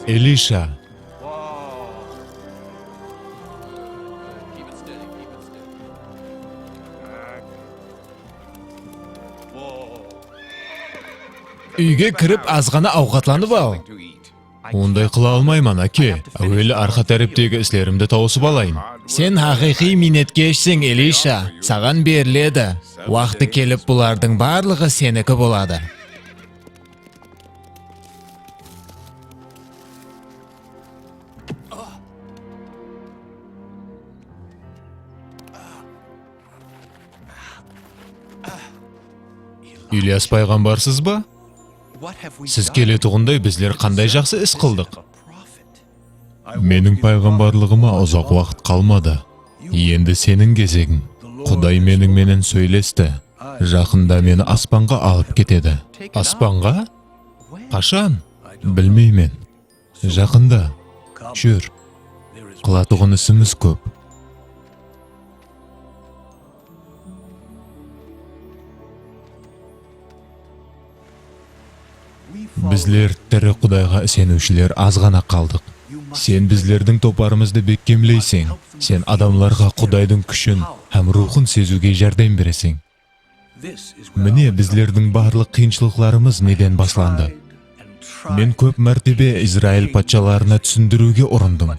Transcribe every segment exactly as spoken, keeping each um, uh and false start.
Elisha. Úyge kirip, azǵana awqatlanıp al. Onday qıla almayman, áke. Áweli arqa táreptegi islerimdi tawısıp alayın. Sen haqıyqıy miynetkeshseń, Elisha. Saǵan beriledi. Waqtı kelip, bulardıń barlıǵı seniki boladı. Ilyas payǵambarsız ba? Siz keletuǵınday bizler qanday jaqsı is qıldıq? Meniń payǵambarlıǵıma uzaq waqıt qalmadı. Endi seniń gezegiń. Quday meniń menen sóylesti. Jaqında meni aspanǵa alıp ketedi. Aspanǵa? Qashan? Bilmeymen. Jaqında. Júr. Qılatuǵın isimiz kóp. Bizler tiri Qudayǵa iseniwshiler azǵana qaldıq. Sen bizlerdiń toparımızdı bekkemleyseń. Sen adamlarǵa Qudaydıń kúshin hám ruwxın seziwge járdem bereseń. Mine, bizlerdiń barlıq qıyınshılıqlarımız neden baslandı? Men kóp mártebe Izrail patshalarına túsindiriwge urındım.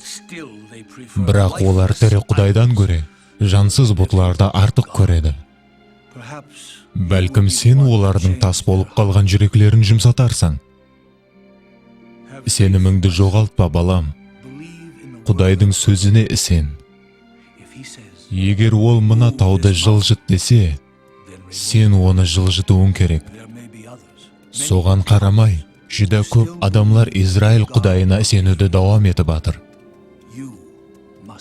Biraq olar tiri Qudaydan góre jansız butlardı artıq kóredi. Bálkim sen olardıń tas bolıp qalǵan júreklerin jumsatarsań. Isenimińdi joǵaltpa, balam. Qudaydıń sózine isen. Eger ol mına tawdı jıljıt dese, sen onı jıljıtıwıń kerek. Soǵan qaramay, júdá kóp adamlar Izrail Qudayına iseniwdi dawam etip atır.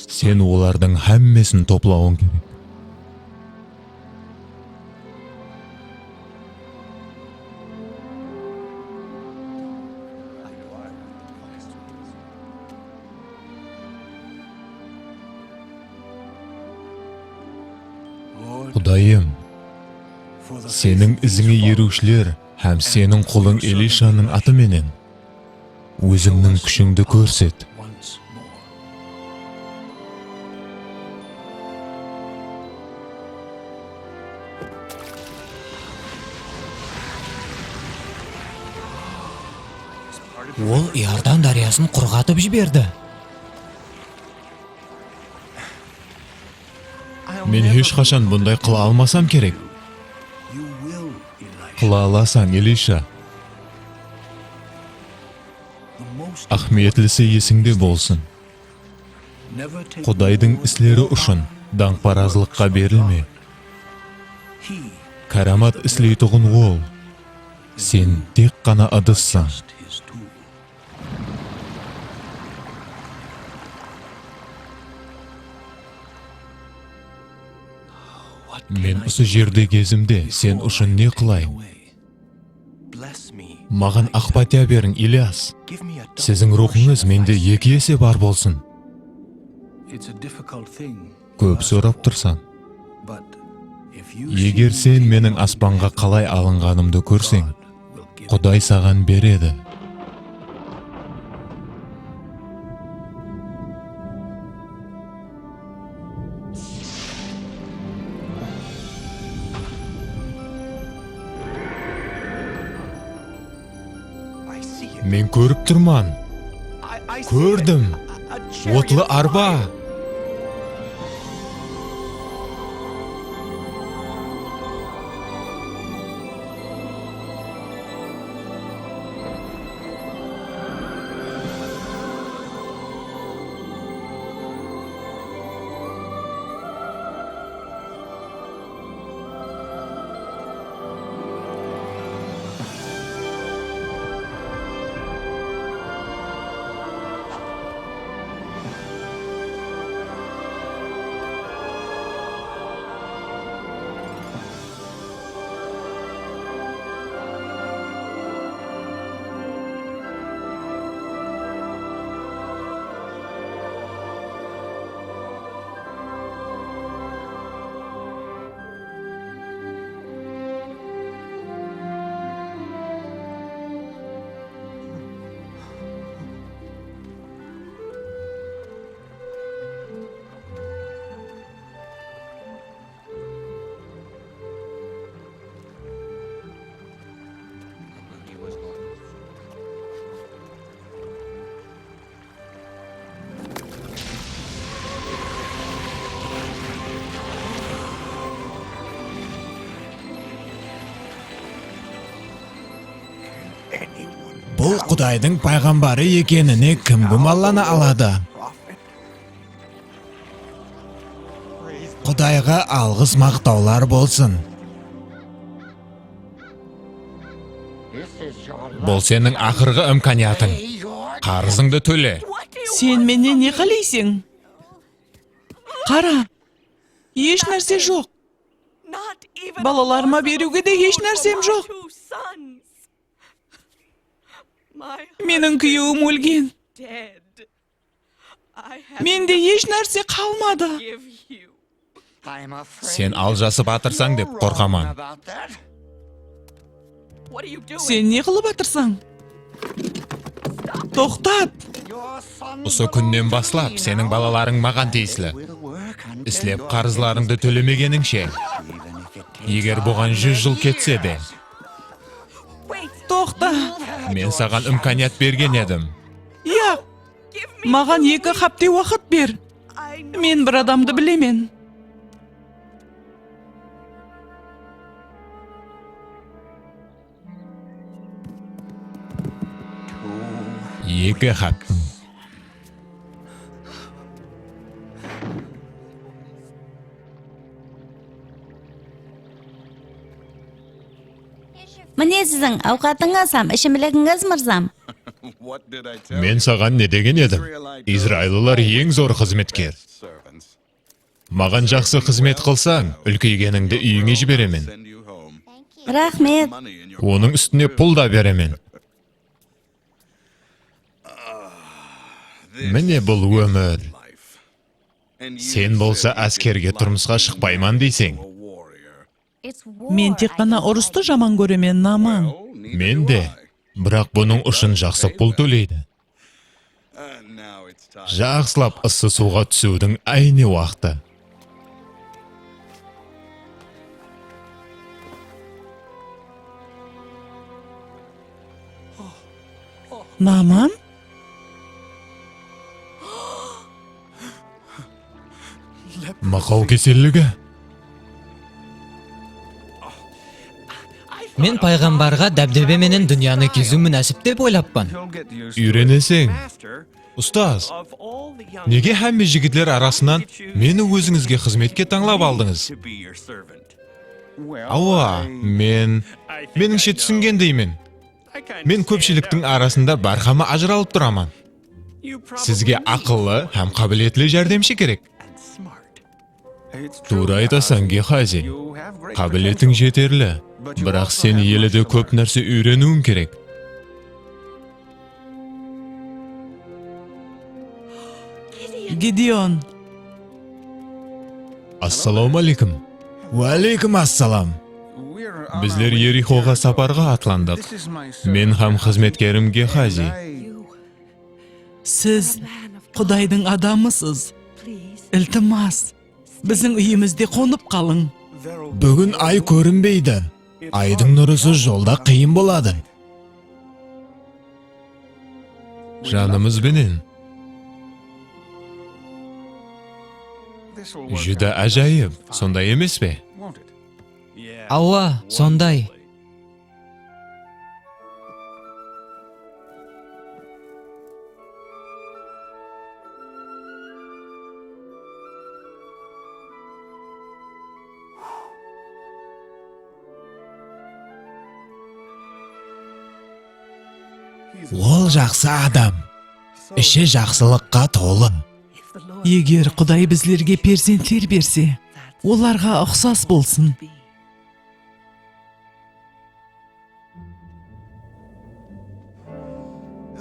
Sen olardıń hámmesin toplawıń kerek. Qudayım, seniń izińe eriwshiler hám seniń qulıń Elishanıń atı menen ózińniń kúshińdi kórset. Ol Iordan dáryasın qurǵatıp jiberdi. Men hesh qashan bunday qıla almasam kerek. Qıla alasań, Elisha. Áhmiyetlisi esińde bolsın. Qudaydıń isleri ushın dańqparazlıqqa berilme. Káramat isleytuǵın Ol. Sen tek ǵana ıdıssań. Men usı jerde gezimde sen ushın ne qılayın? Maǵan aq pátiya beriń, Ilyas. Siziń ruwxıńız mende eki ese bar bolsın. Kóp sorap tursań. Eger sen meniń aspanǵa qalay alınǵanımdı kórseń, Quday saǵan beredi. Men kórip turman. Kórdim. Otlı arba. Bul Qudaydıń payǵambarı ekenine kim gúmanlana aladı? Qudayǵa alǵıs-maqtawlar bolsın. Bul seniń aqırǵı imkaniyatıń. Qarızıńdı tóle. Sen mennen ne qáleyseń? Qara, hesh nárse joq. Balalarıma beriwge de hesh nársem joq. Meniń kúyewim ólgen. Mende hesh nárse qalmadı. Sen aljasıp atırsań dep qorqaman. Sen ne qılıp atırsań? Toqtat! Usı kúnnen baslap seniń balalarıń maǵan tiyisli. Islep qarızlarıńdı tólemegenińshe. Eger buǵan júz jıl ketse de. Toqta! Men saǵan imkaniyat bergen edim. Yaq! Maǵan eki hápte waqıt ber. Men bir adamdı bilemen. Eki hápte. Mine siziń awqatıńız hám ishimligińiz, mırzam. Men saǵan ne degen edim? Izraillılar eń zor xızmetker. Maǵan jaqsı xızmet qılsań, úlkeygenińdi úyińe jiberemen. Raxmet. Onıń ústine pul da beremen. Mine bul ómir. Sen bolsa áskerge turmısqa shıqpayman deyseń. Men tek ǵana urıstı jaman kóremen, Naaman. Men de. Biraq bunıń ushın jaqsı pul tóleydi. Jaqsılap ıssı suwǵa túsiwdiń áyne waqtı. Naaman? Maqaw keselligi. Men payǵambarǵa dábdebe menen dúnyanı geziw múnásip dep oylappan. Úyreneseń. Ustaz, nege hámme jigitler arasınan meni ózińizge xızmetke tańlap aldıńız? Awa, men, menińshe túsingendeymen. Men kópshiliktiń arasında bárhama ajıralıp turaman. Sizge aqıllı hám qábiletli járdemshi kerek. Tuwra aytasań, Gehazi. Qábiletiń jeterli, biraq sen ele de kóp nárse úyreniwiń kerek. Gideon. Assalawma áleykum. Wa áleykum assalam. Bizler Yerixoǵa saparǵa atlandıq. Men hám xızmetkerim Gehazi. Siz Qudaydıń adamısız. Iltimas, biziń úyimizde qonıp qalıń. Búgin ay kórinbeydi. Aydıń nurısız jolda qıyın boladı. Janımız benen. Júdá ájayıp, sonday emes pe? Awa, sonday. Ol jaqsı adam. Ishi jaqsılıqqa tolı. Eger Quday bizlerge perzentler berse, olarǵa uqsas bolsın.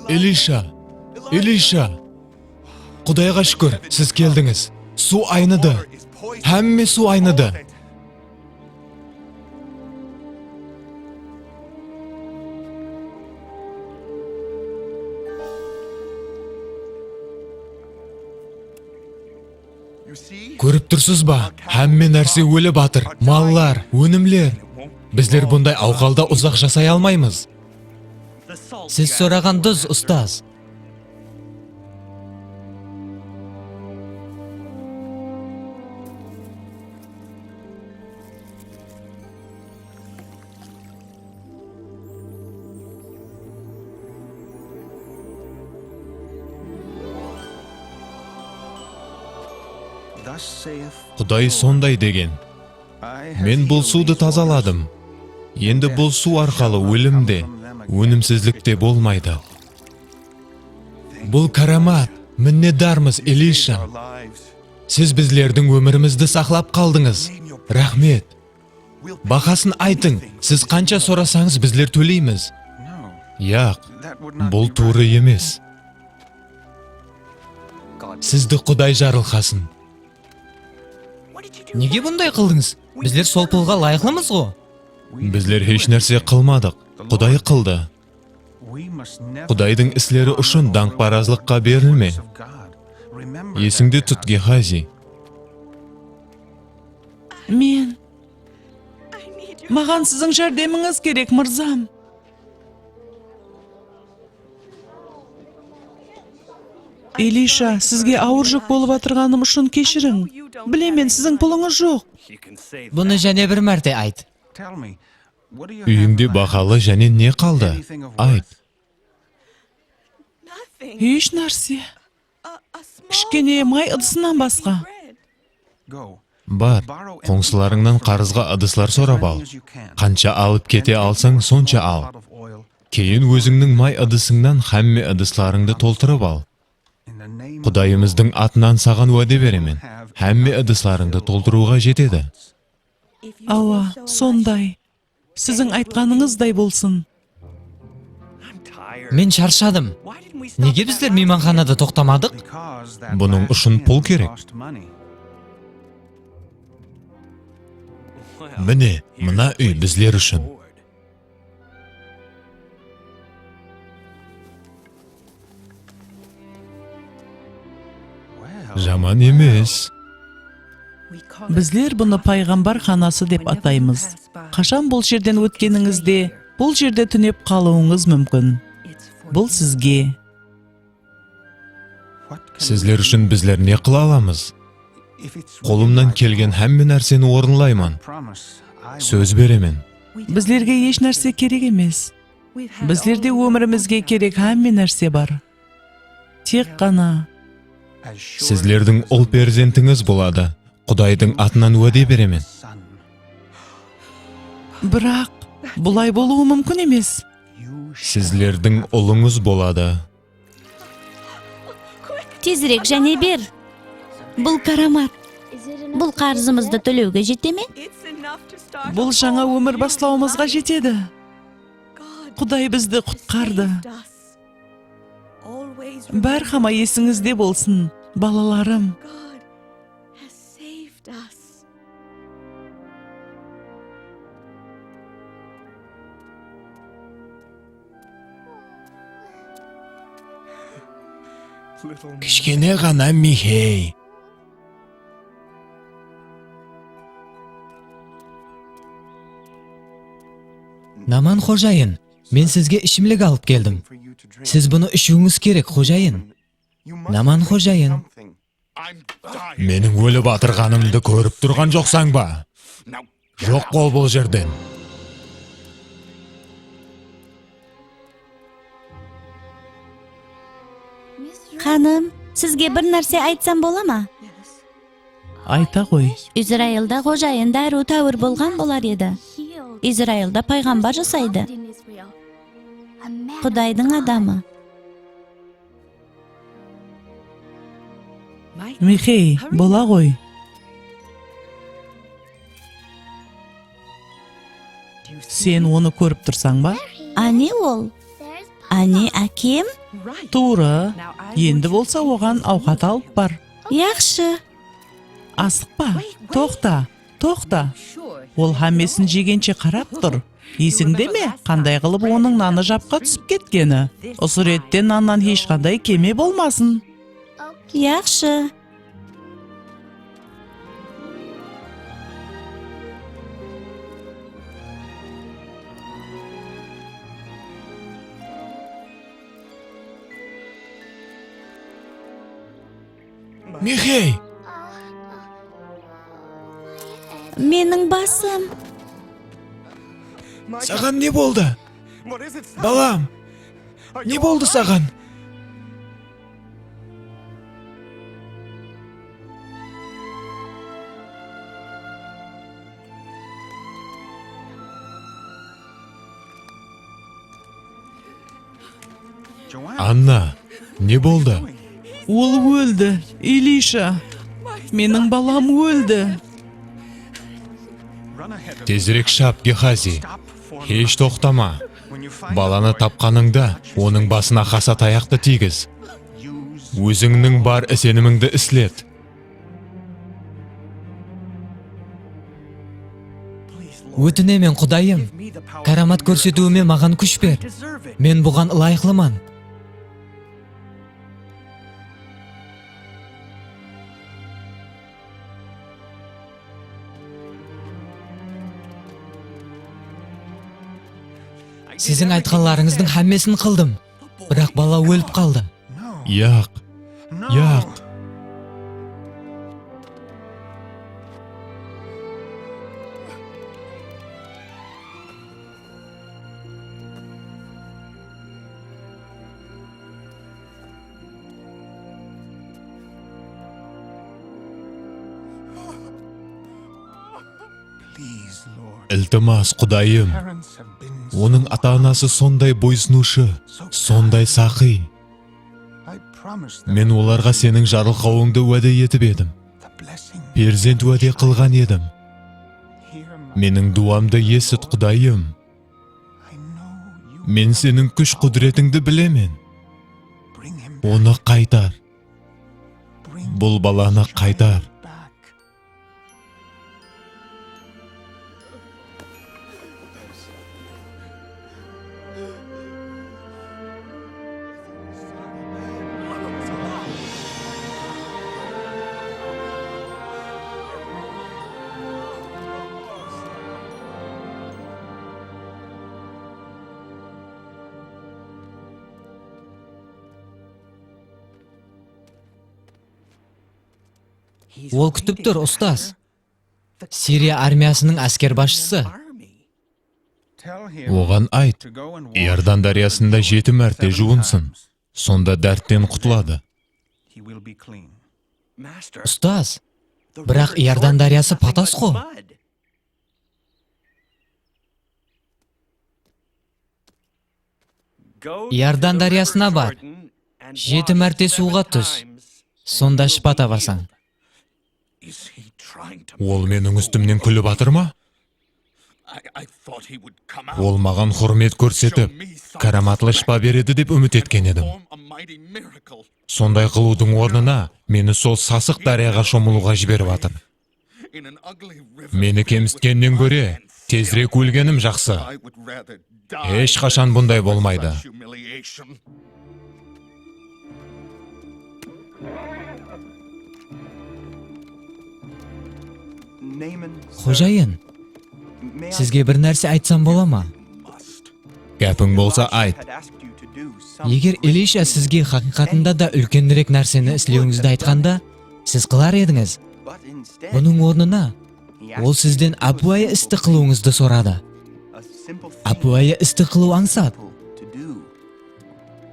Elisha! Elisha! Qudayǵa shúkir, siz keldińiz. Suw aynıdı. Hámme suw aynıdı. Kórip tursız ba? Hámme nárse ólip atır. Mallar, ónimler. Bizler bunday awhalda uzaq jasay almaymız. Siz soraǵan duz, ustaz. Quday sonday degen. Men bul suwdı tazaladım. Endi bul suw arqalı ólim de, ónimsizlik te bolmaydı. Bul káramat, minnetdarmız, Elisha. Siz bizlerdiń ómirimizdi saqlap qaldıńız. Raxmet. Bahasın aytıń, siz qansha sorasańız, bizler tóleymiz. Yaq, bul tuwrı emes. Sizdi Quday jarılqasın. Nege bunday qıldıńız? Bizler sol pulǵa ılayıqlımız ǵo. Bizler hesh nárse qılmadıq, Quday qıldı. Qudaydıń isleri ushın dańqparazlıqqa berilme. Esińde tut, Gehazi. Men... Maǵan siziń járdemińiz kerek, mırzam. Elisha, sizge awır júk bolıp atırǵanım ushın keshiriń. Bilemen, siziń pulıńız joq. Bunı jáne bir márte ayt. Úyińde bahalı jáne ne qaldı? Ayt. Hesh nárse. Kishkene may ıdısınan basqa. Bar, qońsılarıńnan qarızǵa ıdıslar sorap al. Qansha alıp kete alsań, sonsha al. Keyin ózińniń may ıdısıńnan hámme ıdıslarıńdı toltırıp al. Qudayımızdıń atınan saǵan wáde beremen, hámme ıdıslarıńdı toltırıwǵa jetedi. Awa, sonday. Siziń aytqanıńızday bolsın. Men sharshadım. Nege bizler miymanxanada toqtamadıq? Bunıń ushın pul kerek. Mine, mına úy bizler ushın. Jaman emes. Bizler bunı payǵambar xanası dep ataymız. Qashan bul jerden ótkenińizde, bul jerde túnep qalıwıńız múmkin. Bul sizge. Sizler ushın bizler ne qıla alamız? Qolımnan kelgen hámme nárseni orınlayman. Sóz beremen. Bizlerge hesh nárse kerek emes. Bizlerde ómirimizge kerek hámme nárse bar. Tek ǵana... Sizlerdiń ul perzentińiz boladı. Qudaydıń atınan wáde beremen. Biraq, bulay bolıwı múmkin emes. Sizlerdiń ulıńız boladı. Tezirek jáne ber. Bul káramat. Bul qarızımızdı tólewge jete me? Bul jańa ómir baslawımızǵa jetedi. Quday bizdi qutqardı. Bárhama esińizde bolsın, balalarım. Kishkene ǵana Mixey. Naman xojayın, men sizge ishimlik alıp keldim. Siz bunı ishiwińiz kerek, xojayın. Naman xojayın. Meniń ólip atırǵanımdı kórip turǵan joqsań ba? Joq bol bul jerden. Xanım, sizge bir nárse aytsam bola ma? Ayta ǵoy. Izrailda xojayın dárriw táwir bolǵan bolar edi. Izrailda payǵambar jasaydı. Qudaydıń adamı. Mixey, bola ǵoy. Sen onı kórip tursań ba? Áne ol. Áne ákem. Tuwrı. Endi bolsa oǵan awqat alıp bar. Yaqshı. Asıqpa. Toqta, toqta. Ol hámmesin jegenshe qarap tur. Esińde me, qanday qılıp onıń nanı japqa túsip ketkeni? Usı rette nannan hesh qanday keme bolmasın. Yaqshı. Mixey! Meniń basım. Saǵan ne boldı? Balam, ne boldı saǵan? Anna, ne boldı? Ol óldi, Ilisha. Meniń balam óldi. Tezirek shap, Gehazi. Hesh toqtama. Balanı tapqanıńda, onıń basına hasa tayaqtı tiygiz. Ózińniń bar isenimińdi islet. Ótinemen, Qudayım, káramat kórsetiwime maǵan kúsh ber. Men buǵan ılayıqlıman. Siziń aytqanlarıńızdıń hámmesin qıldım, biraq bala ólip qaldı. Yaq, yaq. Iltimas, Qudayım. Onıń ata-anası sonday boysınıwshı, sonday saqıy. Men olarǵa seniń jarılqawıńdı wáde etip edim. Perzent wáde qılǵan edim. Meniń duwamdı esit, Qudayım. Men seniń kúsh-qúdiretińdi bilemen. Onı qaytar. Bul balanı qaytar. Ol kútip tur, ustaz. Siriya armiyasınıń áskerbasshısı. Oǵan ayt, Iordan dáryasında jeti márte juwınsın. Sonda dártten qutladı. Ustaz, biraq Iordan dáryası patas-ǵo. Iordan dáryasına bar. Jeti márte suwǵa tús. Sonda shıpa tabasań. Ol meniń ústimnen kúlip atır ma? Ol maǵan húrmet kórsetip, káramatlı shıpa beredi dep úmit etken edim. Sonday qılıwdıń ornına, meni sol sasıq dáryaǵa shomılıwǵa jiberip atır. Meni kemisitkennen góre, tezirek ólgenim jaqsı. Hesh qashan bunday bolmaydı. Xojayın, sizge bir nárse aytsam bola ma? Gápiń bolsa, ayt. Eger Elisha sizge haqıyqatında da úlkenirek nárseni islewińizdi aytqanda, siz qılar edińiz. Bunıń ornına, ol sizden ápiwayı isti qılıwıńızdı soradı. Ápiwayı isti qılıw ańsat.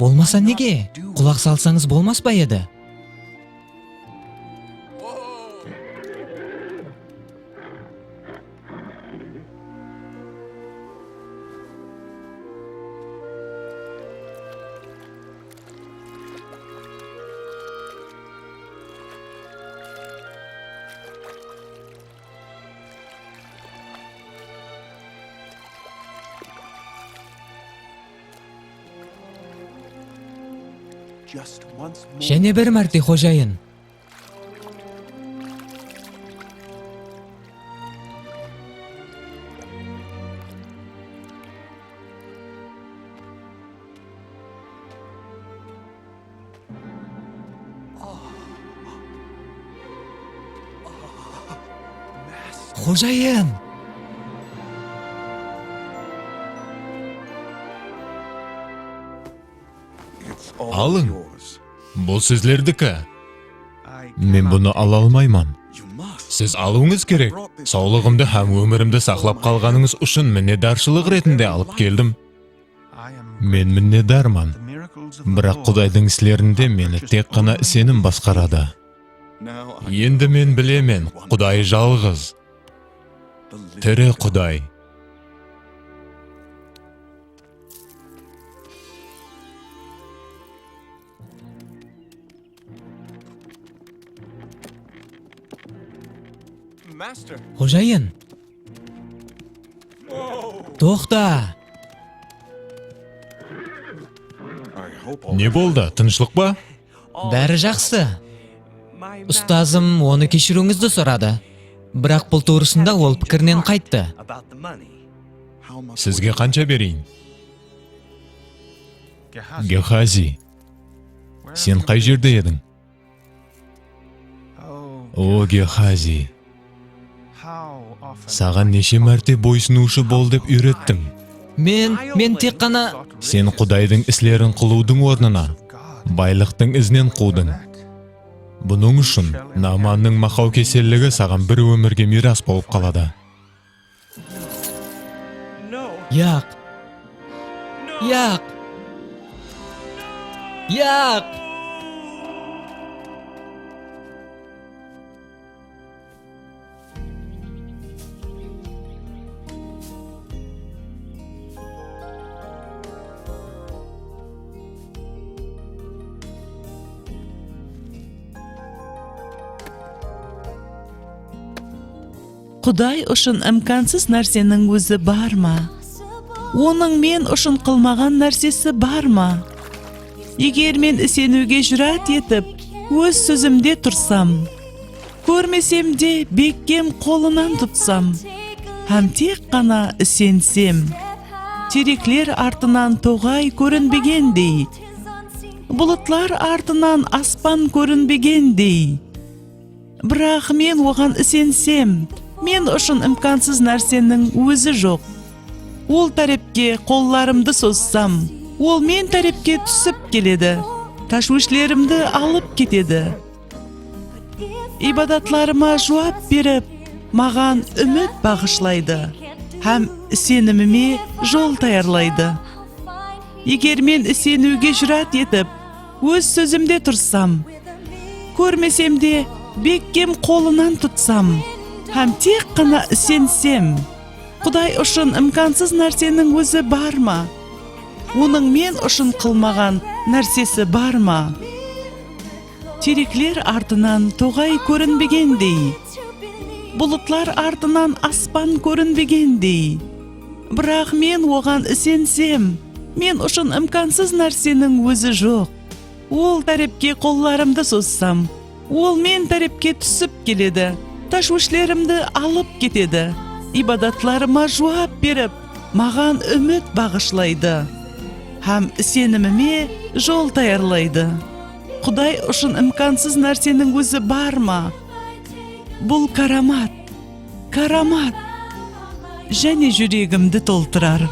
Bolmasa nege? Qulaq salsańız bolmas pa edi? Jáne bir márte, xojayın. Xojayın! Alıń. Bul sizlerdiki. Men bunı ala almayman. Siz alıwıńız kerek. Sawlıǵımdı hám ómirimdi saqlap qalǵanıńız ushın minnetdarshılıq retinde alıp keldim. Men minnetdarman. Biraq Qudaydıń islerinde meni tek ǵana isenim basqaradı. Endi men bilemen, Quday jalǵız. Tiri Quday. Xojayın! Toqta! Ne boldı? Tınıshlıq pa? Bári jaqsı. Ustazım onı keshiriwińizdi soradı. Biraq bul tuwrısında ol pikirinen qayttı. Sizge qansha bereyin? Gehazi, sen qay jerde ediń? O, Gehazi, saǵan neshe márte boysınıwshı bol dep úyrettim? Men, men tek ǵana... Sen Qudaydıń islerin qılıwdıń ornına, baylıqtıń izinen quwdıń. Bunıń ushın Naamannıń maqaw keselligi saǵan bir ómirge miyras bolıp qaladı. Yaq! Yaq! Yaq! Quday ushın imkansız nárseniń ózi bar ma? Onıń men ushın qılmaǵan nársesi bar ma? Eger men iseniwge júrat etip, óz sózimde tursam, kórmesem de bekkem qolınan tutsam, hám tek ǵana isensem, terekler artınan toǵay kórinbegendey, bulutlar artınan aspan kórinbegendey, biraq men oǵan isensem, men ushın imkansız nárseniń ózi joq. Ol tárepke qollarımdı sozsam, ol men tárepke túsip keledi, tashwishlerimdi alıp ketedi. Ibadatlarıma juwap berip, maǵan úmit baǵıshlaydı hám isenimime jol tayarlaydı. Eger men iseniwge júrat etip, óz sózimde tursam, kórmesem de bekkem qolınan tutsam hám tek ǵana isensem, Quday ushın imkansız nárseniń ózi bar ma? Onıń men ushın qılmaǵan nársesi bar ma? Terekler artınan toǵay kórinbegendey, bulutlar artınan aspan kórinbegendey. Biraq men oǵan isensem, men ushın imkansız nárseniń ózi joq. Ol tárepke qollarımdı sozsam, ol men tárepke túsip keledi, tashwishlerimdi alıp ketedi. Ibadatlarıma juwap berip, maǵan úmit baǵıshlaydı hám isenimime jol tayarlaydı. Quday ushın imkansız nárseniń ózi bar ma? Bul káramat, káramat, jáne júregimdi toltırar.